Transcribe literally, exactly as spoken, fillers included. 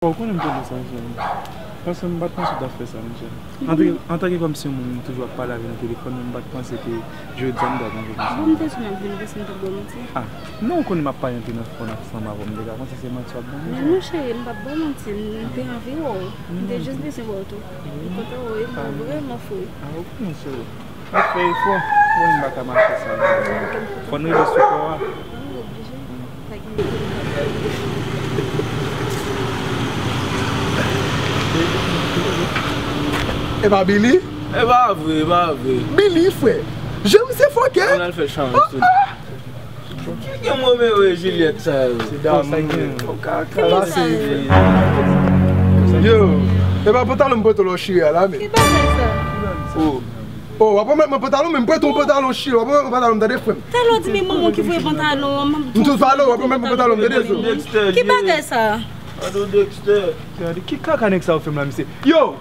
Ou konnen m te fè sa, mesye. Paske m pa t panse w t ap fè sa, mesye. Antanke, antanke kòmsi yon moun m toujou ap pale avè nan telefòn, men m pa t panse ke jodi a m t ap yon jan konsa. Bon, m te sou m ap vin, paske m t ap ba w manti. Ah, non, ou konnen m ap pale anpil nan fon ak fanm avè w, m te ka panse se manti w ap ban m. Men non, cheri, m p ap ba w manti, m te anvi wè w. M te jis bezwen wè w tou. M kontan wè w, e m vrèman fou. Ah, ok, mesye. Mwen fè efò. Mwen m pa ka mache san li. Fò n rele sou kò a. E pa Billy? E pa vre, e pa vre. Billy, frè. Jan misye fòkè. Ann al fè chanj tou. Ki gen Romeo e Juliet sa yo? Se damou. Yo, e pa pantalon m pote w la w chire a la, men. Ki bagay sa? Oh. Oh, w ap remèt mwen pantalon, men m prete w pantalon chire. W ap remèt mwen pantalon, tande, frè m. Talè w di men manman ki voye pantalon an. M tou pale w, w ap remèt mwen pantalon, tande, zo. Ki bagay sa? Ado Dexter. Gade, ki kaka nèg sa yo fè m la, misye. Yo!